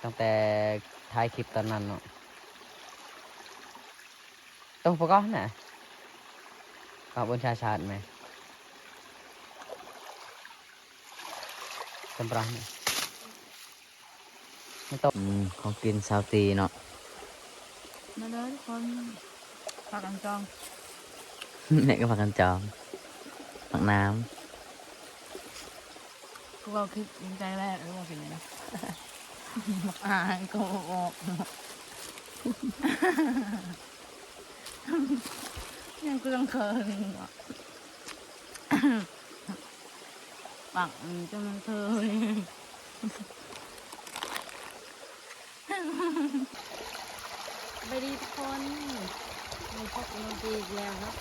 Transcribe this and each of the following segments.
ຕັ້ງແຕ່ຖ່າຍຄລິບຕອນນັ້ນເນາະ. ຕົງປະກອບນະ ກອບບົນຊາຊາດແມ ຕຳປະ ມັນຕົກ ອືມ ຂອງກິນຊາວຕີເນາະ. ມາເດີທຸກຄົນ ພາກັນຈອງ ແມ່ກໍພາກັນຈອງ ໝາກນ້ຳ. ຄືເວົ້າຄິດໃນໃຈແລ້ວ ເອີ ວ່າເປັນຫຍັງ ໝາກອາຍກໍບໍ່ອອກ ຍັງເຄື່ອງເຄີຍ ປາກມັນຈົນມັນເຄີຍ. ສະບາຍດີທຸກຄົນ ມາພົບກັບນ້ອງຕີອີກແລ້ວເນາະ.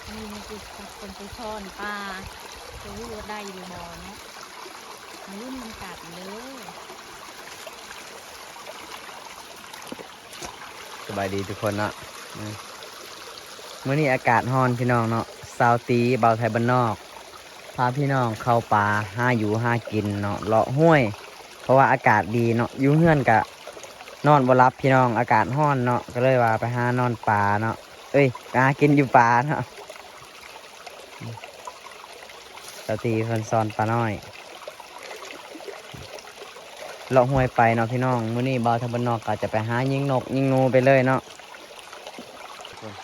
ມື້ນີ້ນ້ອງຕີຊິພາທຸກຄົນໄປຊ່ອນປາ ຈະຮູ້ວ່າໄດ້ຫຼືບໍ່ເນາະ ມາລຸ້ນນຳກັນເດີ. ສະບາຍດີທຸກຄົນເນາະ. ອືມ ມື້ນີ້ອາກາດຮ້ອນພີ່ນ້ອງເນາະ. ຊາວຕີ ບ່າວໄທບ້ານນອກ ພາພີ່ນ້ອງເຂົ້າປ່າຫາຢູ່ຫາກິນເນາະ ເລາະຫ້ວຍ ເພາະວ່າອາກາດດີເນາະ. ຢູ່ເຮືອນກະນອນບໍ່ຫຼັບພີ່ນ້ອງ ອາກາດຮ້ອນເນາະ ກໍເລີຍວ່າໄປຫານອນປ່າເນາະ ເອີຍ ໄປຫາກິນຢູ່ປ່າເນາະ. ສາວຕີເພິ່ນຊ່ອນປານ້ອຍ ເລາະຫ້ວຍໄປເນາະພີ່ນ້ອງ. ມື້ນີ້ບ່າວໄທບ້ານນອກກໍຈະໄປຫາຍິງນົກຍິງໜູໄປເລີຍເນາະ.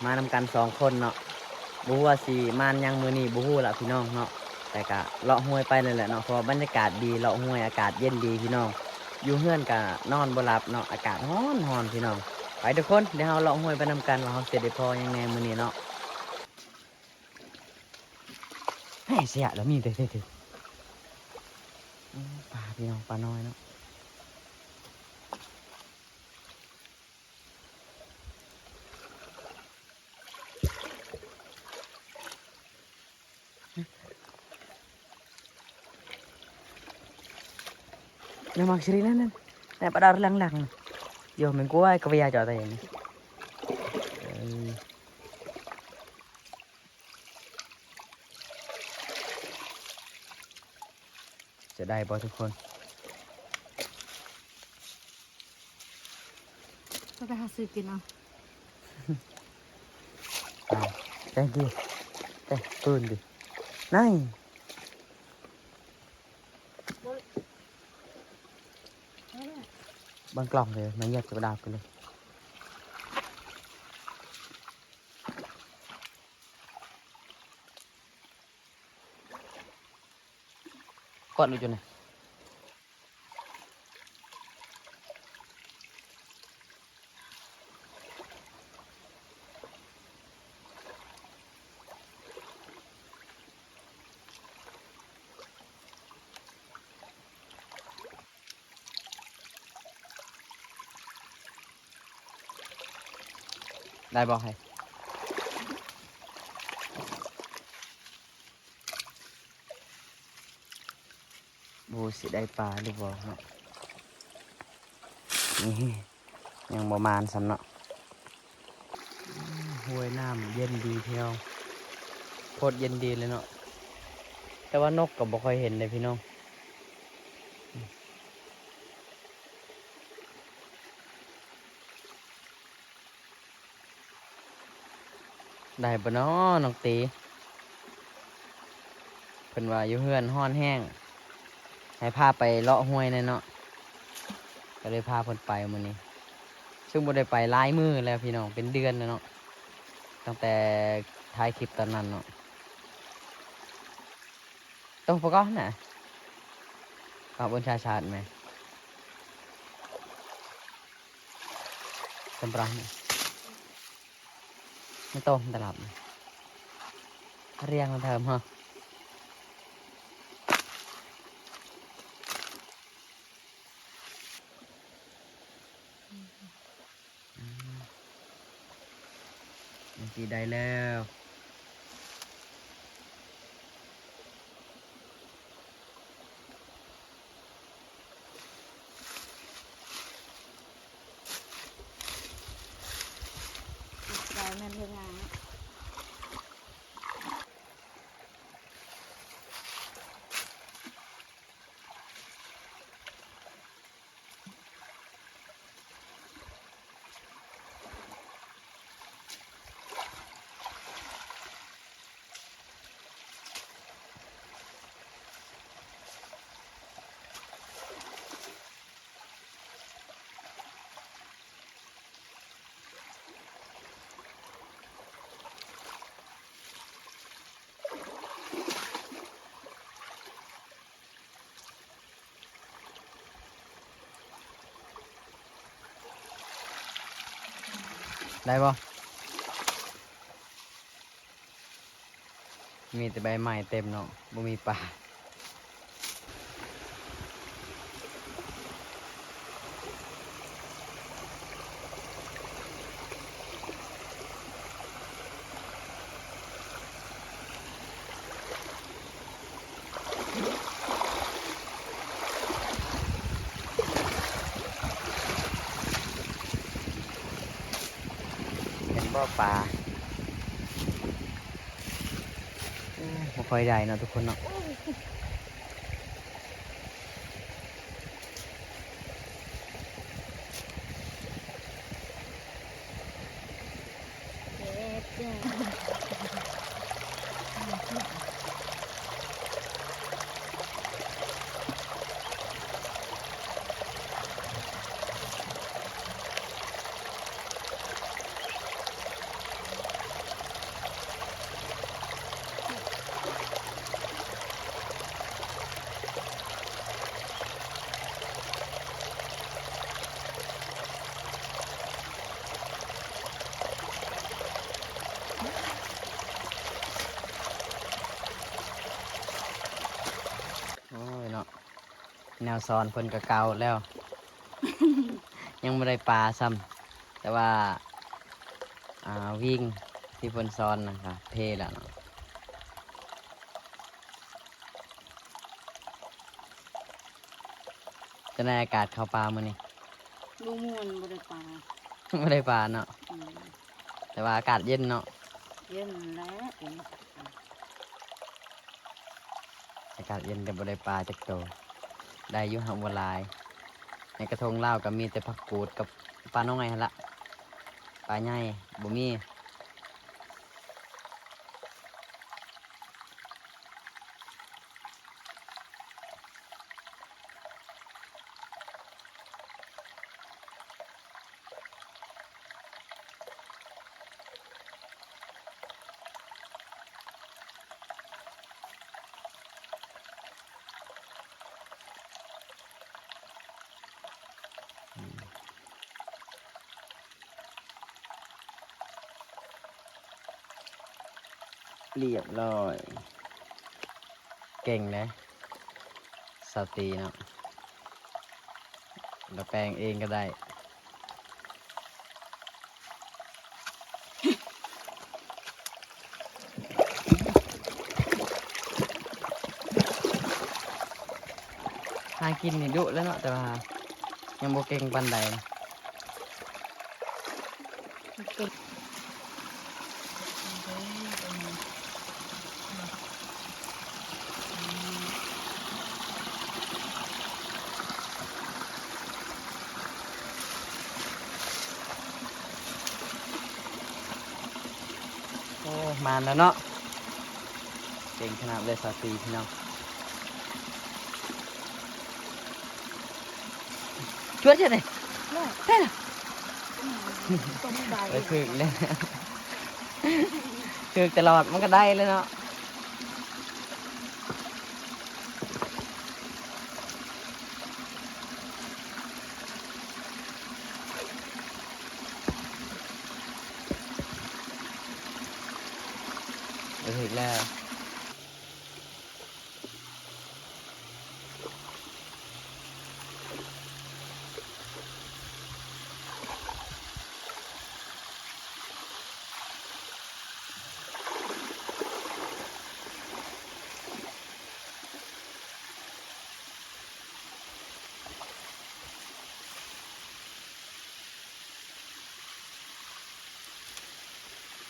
ມານຳກັນສອງຄົນເນາະ ບໍ່ຮູ້ວ່າຊິມານຫຍັງມື້ນີ້ ບໍ່ຮູ້ລະພີ່ນ້ອງເນາະ. ແຕ່ກະເລາະຫ້ວຍໄປນັ້ນແຫຼະເນາະ ເພາະວ່າບັນຍາກາດດີ ເລາະຫ້ວຍອາກາດເຢັນດີພີ່ນ້ອງ. ຢູ່ເຮືອນກະນອນບໍ່ຫຼັບເນາະ ອາກາດຮ້ອນໆ ພີ່ນ້ອງ. ໄປທຸກຄົນ ດຽວເຮົາເລາະຫ້ວຍໄປນຳກັນ ວ່າເຮົາຊິໄດ້ພໍຫຍັງແດ່ມື້ນີ້ເນາະ. ໃຫ້ເສຍແລ້ວມີແຕ່ ໂອ້ ປາພີ່ນ້ອງ ປານ້ອຍເນາະ. ນະ ມັກຊິລິນນັ້ນ ນັ້ນ ແນະ ປາດາວຫຼັງໆ ໂຍ ແມ່ນກວາຍກະວຽຈອດໄດ້ນີ້ ເອີ. ຈະໄດ້ບໍ່ທຸກຄົນ? ກໍໄປຫາຊື້ກິນເອົາ. ອ່າ thank you ເອີ ປືນດິ ໄນ ເບິ່ງກ້ອງເດີ ມາຢຽບກະດາດກັນເລີຍ. ກວດລົງຈຸນະ ໄດ້ບໍ່ໃຫ້? ບໍ່ຮູ້ຊິໄດ້ປາຫຼືບໍ່ເນາະ ນີ້ ຍັງບໍ່ມານຊ້ຳເນາະ. ຫ້ວຍນ້ຳເຢັນດີພີ່ນ້ອງ ໂຄດເຢັນດີເລີຍເນາະ ແຕ່ວ່ານົກກໍບໍ່ຄ່ອຍເຫັນເດ້ພີ່ນ້ອງ. ໄດ້ບໍ່ນໍນ້ອງຕີ? ເພິ່ນວ່າຢູ່ເຮືອນຮ້ອນແຮງ ໃຫ້ພາໄປເລາະຫ້ວຍແດ່ເນາະ ກໍເລີຍພາເພິ່ນໄປມື້ນີ້ ຊຶ່ງບໍ່ໄດ້ໄປຫຼາຍມື້ແລ້ວພີ່ນ້ອງ ເປັນເດືອນແລ້ວເນາະ ຕັ້ງແຕ່ຖ່າຍຄລິບຕອນນັ້ນເນາະ. ຕົງປະກອບນະ ກອບບົນຊາຊາດແມ ຕຳປະ ມັນໂຕຕະຫຼາດ ຮຽງມາເທີມເຮົາ ອືມ ມັນຊິໄດ້ແລ້ວ. ໄດ້ແມ່ນເຮັດງານເນາະ. ໄດ້ບໍ່? ມີແຕ່ໃບໄມ້ເຕັມເນາະ ບໍ່ມີປາ. ເຫັນບໍ່ປາ? ໂອ້ ບໍ່ຄ່ອຍໄດ້ເນາະທຸກຄົນເນາະ. ໂອ້ຍເນາະ ແນວສອນເພິ່ນກະເກົ່າແລ້ວ ຍັງບໍ່ໄດ້ປາຊ້ຳ ແຕ່ວ່າ ອ່າ ວິງທີ່ເພິ່ນສອນນະກະເພແລ້ວເນາະ. ຈັ່ງໃດອາກາດເຂົ້າປ່າມື້ນີ້? ບໍ່ມ່ວນ ບໍ່ໄດ້ປາ ບໍ່ໄດ້ປາເນາະ. ອືມ ແຕ່ວ່າອາກາດເຢັນເນາະ. ເຢັນແຫຼະ ເປັນ ອາກາດເຢັນແຕ່ບໍ່ໄດ້ປາຈັກໂຕ ໄດ້ຢູ່ຫາກບໍ່ຫຼາຍ. ໃນກະທົງລາວກະມີແຕ່ຜັກກູດກັບປານ້ອຍຫັ້ນລະ ປາໃຫຍ່ບໍ່ມີ. ລຽບຮ້ອຍ ເກັ່ງເດ້ ສາວຕີເນາະ ລະແປງເອງກະໄດ້. ຫາກິນນີ້ດຸແລ້ວເນາະ ແຕ່ວ່າຍັງບໍ່ເກັ່ງປານໃດ. ໂອ້ ມາແລ້ວເນາະ ເກັ່ງຂະໜາດເລີຍ ສາວຕີ ພີ່ນ້ອງ. ຈວດແທ້ນີ້ ແທ້ລະ ໄດ້ຖືກແລ້ວ ຖືກຕະຫຼອດ ມັນກະໄດ້ແລ້ວເນາະ. ໄດ້ຖືກແລ້ວ.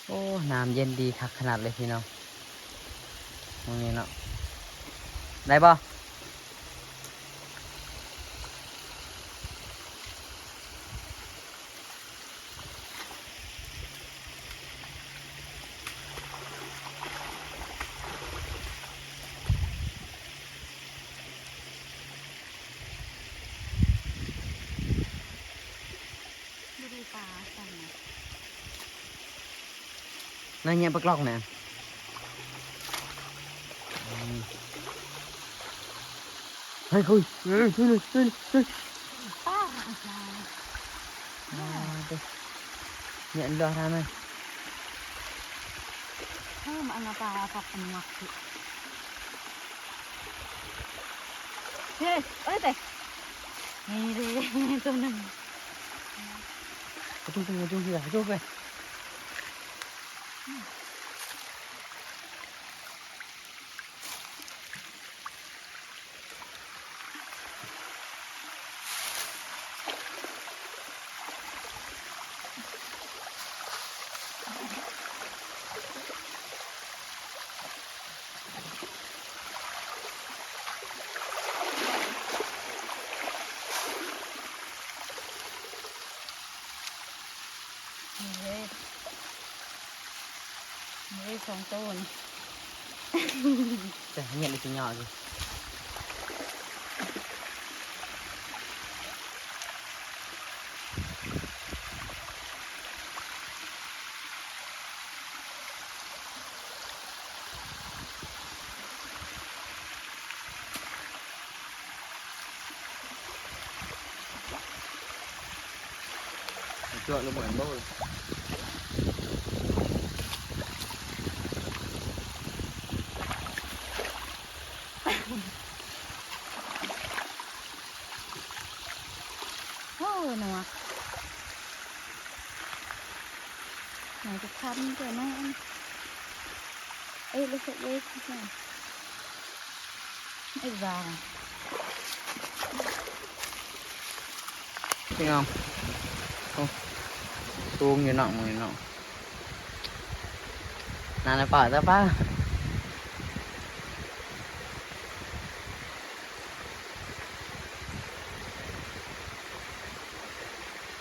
ໂອ້ ນ້ຳເຢັນດີຄັກຂະໜາດເລີຍພີ່ນ້ອງ ມື້ນີ້ເນາະ ໄດ້ບໍ່? ບໍ່ໄດ້ປາຊ້ຳນະ ນັ້ນເຫຍປາກລອກນະ ເຮີ້ຍ ເຮີ້ຍ ເຮີ້ຍ ປາ ອ່າ ເດີ. Nya dah ramai. Ha, mak ngapa apa penuak tu. Hei, oi teh. Ni deh, tu nang. Aduh, aduh, aduh, aduh, aduh.ນີ້ເລີຍ ນີ້ເລີຍສອງໂຕນີ້ ຈະເຫຍດໄດ້ຊິຫຍໍ້ຢູ່. ຈວດລົງໄປບໍ່? ໂອ້ ໜວກ ໜວກຈະຄັນເກີນເນາະ. ເອີ ເລີຍເລີຍ ເອີ ວ່າ ພີ່ນ້ອງ ໂອ້ ສູງຢູ່ເນາະ ມື້ນີ້ເນາະ. ນານະປາຕະປາ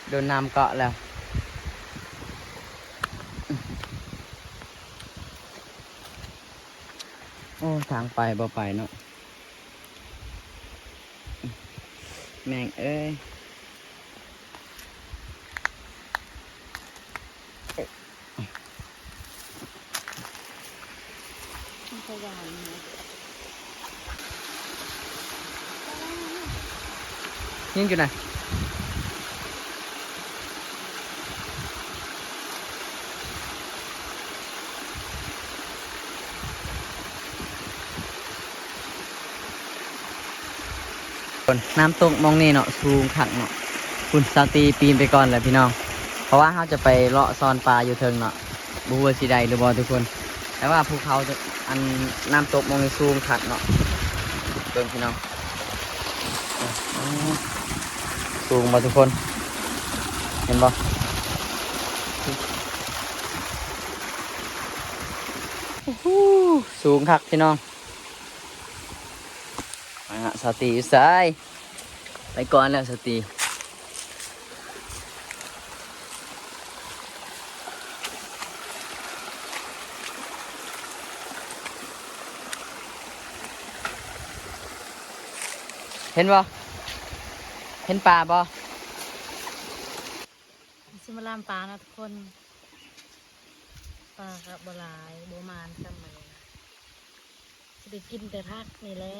ໂດນນ້ຳເກາະແລ້ວ. ໂອ້ ທາງໄປບໍ່ໄປເນາະ ແມ່ງເອີຍ. ມັນກໍຫວານຢູ່ນະ ຍິງຢູ່ນະ. ນ້ຳຕົກໝ່ອງນີ້ເນາະ ສູງຄັກເນາະ. ພຸ້ນ ສາວຕີປີນໄປກ່ອນແລ້ວພີ່ນ້ອງ ເພາະວ່າເຮົາຈະໄປເລາະຊ່ອນປາຢູ່ເທິງເນາະ. ບໍ່ຮູ້ວ່າຊິໄດ້ຫຼືບໍ່ທຸກຄົນ ແຕ່ວ່າພູເຂົາ ອັນ ນ້ຳຕົກໝ່ອງນີ້ສູງຄັກເນາະ. ເບິ່ງພີ່ນ້ອງ ສູງບໍ່ທຸກຄົນ ເຫັນບໍ່? ໂອ້ໂຫ ສູງຄັກພີ່ນ້ອງ. ມາ ສາວຕີຢູ່ໃສ? ໄປກ່ອນແລ້ວສາວຕີ. ເຫັນບໍ່? ເຫັນປາບໍ່? ຊິມາລາມປາເນາະທຸກຄົນ. ປາກໍບໍ່ຫຼາຍ ບໍ່ໝານສ່ຳມື້ນີ້ ຊິໄດ້ກິນແຕ່ຜັກນີ້ແຫຼະ.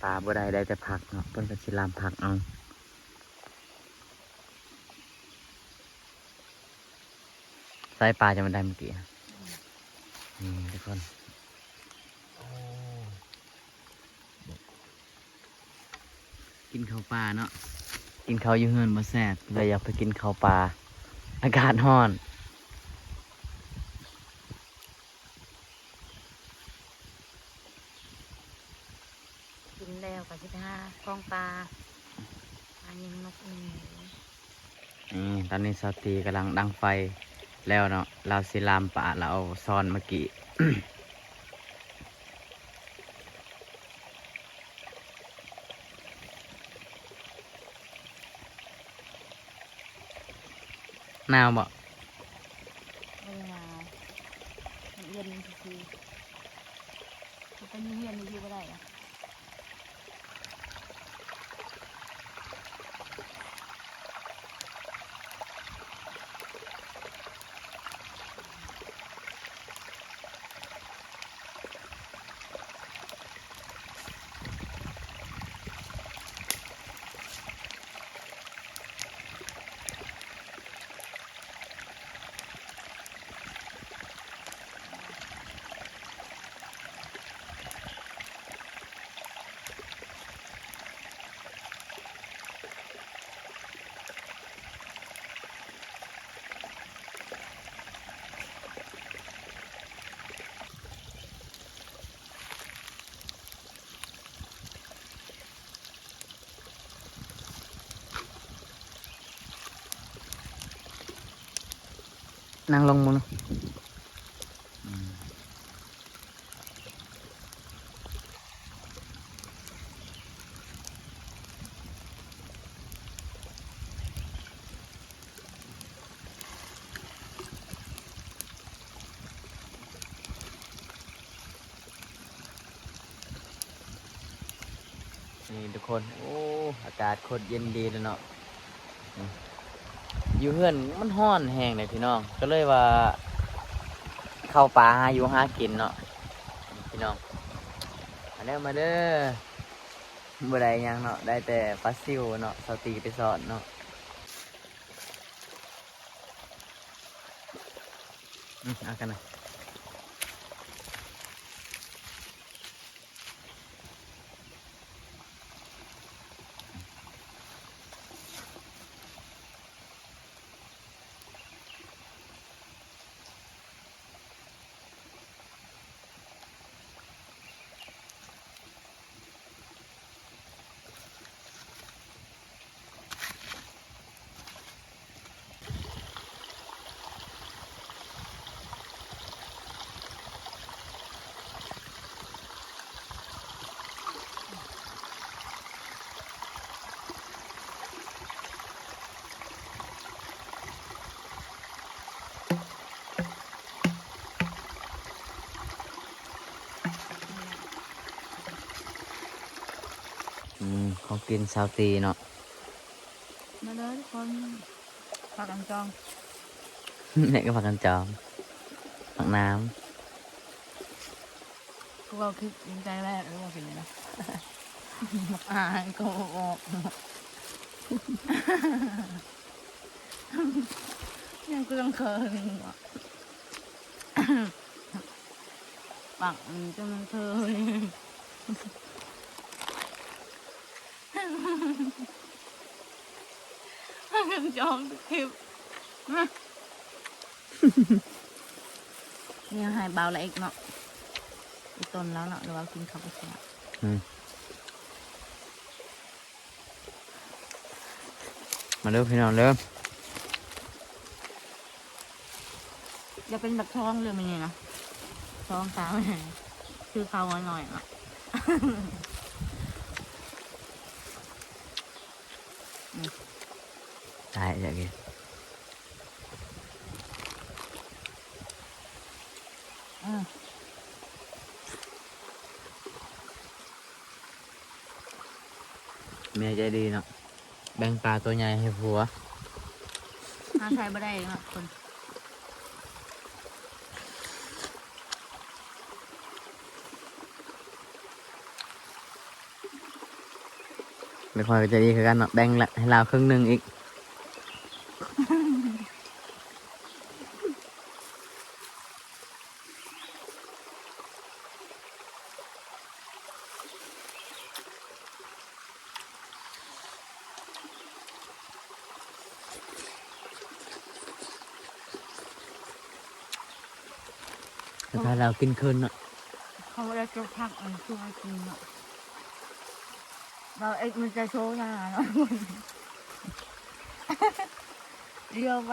ປາບໍ່ໄດ້ ໄດ້ແຕ່ຜັກເນາະ ເພິ່ນກໍຊິລາມຜັກເອົາ. ໃສ່ປາຈະມາໄດ້ມື້ກີ້ ອືມ ນີ້ທຸກຄົນ. ກິນເຂົ້າປ່າເນາະ ກິນເຂົ້າຢູ່ເຮືອນບໍ່ແຊບ ເລີຍຢາກໄປກິນເຂົ້າປ່າ ອາກາດຮ້ອນ. ກິນແລ້ວກໍຊິໄປຫາຂອງປ່າ ຫາຍິງນົກຍິງໝູ. ນີ້ ຕອນນີ້ສາວຕີກຳລັງດັງໄຟແລ້ວເນາະ ລາວຊິລາມປາ ລາວເອົາຊ້ອນມາກີ້. ໜາວບໍ່? ບໍ່ໄດ້ໜາວ ເຢັນຊື່ໆ ເປັນເຮືອນຢູ່ບໍ່ໄດ້. ເ ນັ່ງລົງເບິ່ງເນາະ. ນີ້ທຸກຄົນ ໂອ້ ອາກາດໂຄດເຢັນດີເລີຍເນາະ. ຢູ່ເຮືອນມັນຮ້ອນແຮງເດ້ພີ່ນ້ອງ ກໍເລີຍວ່າເຂົ້າປ່າຫາຢູ່ຫາກິນເນາະພີ່ນ້ອງ. ມາເດີ ມາເດີ ບໍ່ໄດ້ຫຍັງເນາະ ໄດ້ແຕ່ປາຊິວເນາະ ສາວຕີໄປສອນເນາະ. ອືມ ເອົາກັນນະ. ອືມ ຂອງກິນຊາວຕີເນາະ. ມາເດີທຸກຄົນ ພາກັນຈອງ ແມ່ກໍພາກັນຈອງ ໝາກໜາມ. ພວກເຮົາຄິດໃນໃຈແລ້ວ ເອີ ວ່າເປັນຫຍັງນະ ໝາກອາຍກໍບໍ່ອອກ ຍັງເຄື່ອງເຄີງ ປາກມັນຈົນມັນເຄີຍ ພາກັນຈອງທຸກຄລິບ. ນີ້ໃຫ້ບ່າວລະເອັກເນາະ ອີ່ຕົນລາວເນາະ ຫຼືວ່າກິນເຂົ້າບໍ່ແຊບ. ອືມ ມາເດີພີ່ນ້ອງເດີ ຢ່າເປັນບັກຊອງເດີມື້ນີ້ນະ ຊອງຕາ ຄືເຂົ້າໜ້ອຍເນາະ. ອືມ ຕາຍແລ້ວນີ້. ອືມ ແມ່ໃຈດີເນາະ ແບ່ງປາໂຕໃຫຍ່ໃຫ້ຜົວ ຫາໃຊ້ບໍ່ໄດ້ເນາະຄົນ. ແມ່ຂ້ອຍກໍໃຈດີຄືກັນເນາະ ແບ່ງໃຫ້ລາວເຄິ່ງໜຶ່ງອີກ. ແລ້ວພາລາວກິນຄືນເນາະ ເຂົາບໍ່ໄດ້ເກັບຜັກອັນທີ່ວ່າກິນເນາະ ລາວເອັດມັນຈະໂຊນາເນາະ ລຽວໄປ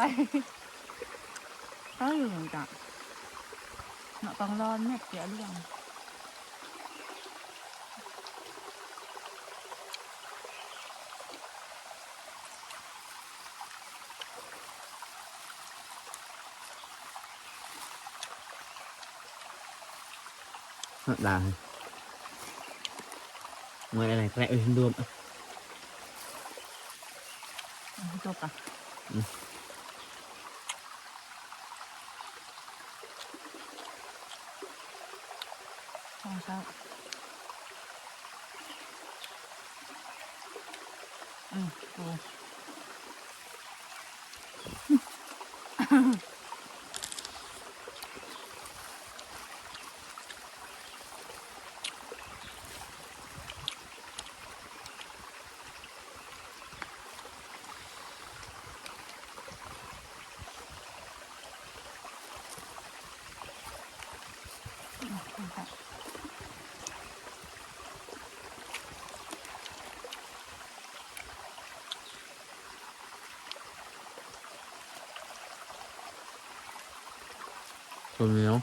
ເຂົາຢູ່ນຳກັນເນາະ ຕ້ອງລອນແມັດເກຍຫຼວງ. ເນາະ ດາວ ເມື່ອຍອະໄລແກະເອີຍ ດວມ ອືມ ຈົບກະ ອືມ ຂອງເຈົ້າ ອືມ ໂອ້. ອືມ ເຂົ້າໜຽວ